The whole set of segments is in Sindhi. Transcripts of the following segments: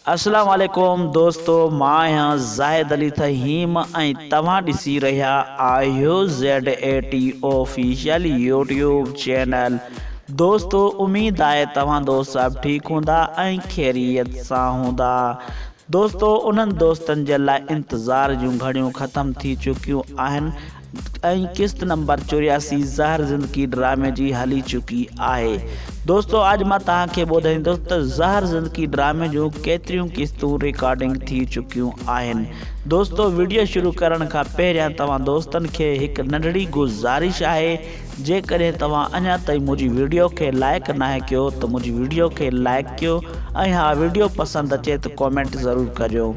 اسلام عليڪم دوستو مان آهيان زاهد علي ٿهيم ۽ توهان ڏسي رهيا آهيو Z A T official YouTube channel دوستو اميد آهي توهان دوست سڀ ٺيڪ هوندا ۽ خيريت سان هوندا دوستو انهن دوستن جي لاء انتظار جون گهڙيون ختم ٿي چڪيون آهن ۽ قسط نمبر 84 زهر زندگي ڊرامي جي هلي چڪي آهي دوستو اڄ مان توهان کي ٻڌائيندس ته زهر زندگي ڊرامي جون ڪيتريون قسطون رڪارڊنگ ٿي چڪيون آهن دوستو وڊيو شروع ڪرڻ کان پهريان توهان دوستن کي هڪ ننڍڙي گذارش آهي جيڪڏهن توهان اڃا تائين منهنجي وڊيو کي لائڪ ناهي ڪيو ته منهنجي وڊيو کي لائڪ ڪيو ۽ ها وڊيو پسند اچي ته ڪومينٽ ضرور ڪريو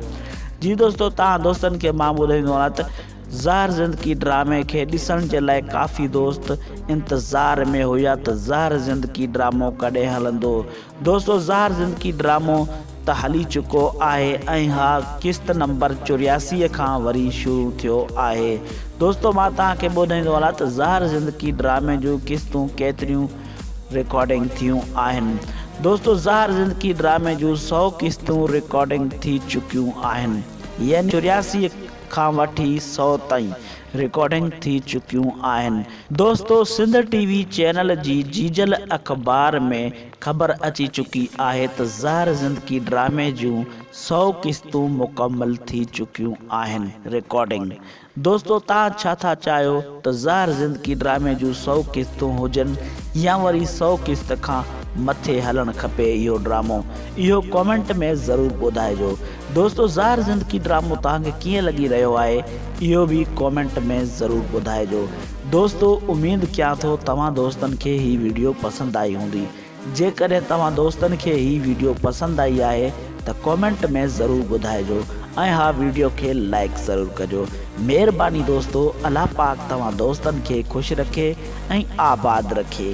جي دوستو توهان دوستن کي مان ٻڌائيندو هلان ته زهر زندگي ڊرامي کي ڏسڻ جي لاء ڪافي دوست انتظار ۾ هيا ته زهر زندگي ڊرامو ڪڏهن هلندو. دوستو زهر زندگي ڊرامو ته هلي چڪو آهي ۽ ها قسط نمبر 84 کان وري شروع ٿيو آهي. دوستو مان توهان کي ٻڌائيندو هلان ته زهر زندگي ڊرامي جون قسطون ڪيتريون رڪارڊنگ ٿيون آهن. دوستو زهر زندگي ڊرامي جون سئو قسطون رڪارڊنگ ٿي چڪيون آهن يعني 84 کان وٺي سئو تائين رڪارڊنگ ٿي چڪيون آهن. دوستو سنڌ ٽي وي چينل جي جيجل اخبار ۾ خبر اچي چڪي آهي ته زهر زندگي ڊرامي جون سئو قسطون مڪمل ٿي چڪيون آهن رڪارڊنگ دوستو توهان ڇا ٿا چاهيو ته زهر زندگي ڊرامي جون سئو قسطون هجن يا وري سئو قسط کان مٿي هلڻ کپي اهو ڊرامو اهو ڪامينٽ ۾ ضرور ٻڌائجو دوستو زهر زندگي ڊرامو توهان کي ڪيئن لڳي رهيو آهي اهو به ڪامينٽ ۾ ضرور ٻڌائجو دوستو اميد ڪيان ٿو توهان دوستن کي هي ويڊيو پسند آئي هوندي جيڪڏهن توهان دوستن کي هي ويڊيو پسند آئي آهي ته ڪامينٽ ۾ ضرور ٻڌائجو ۽ ها ويڊيو کي لائيڪ ضرور ڪجو مهرباني دوستو الله پاڪ توهان دوستن کي خوش رکي ۽ آباد رکي.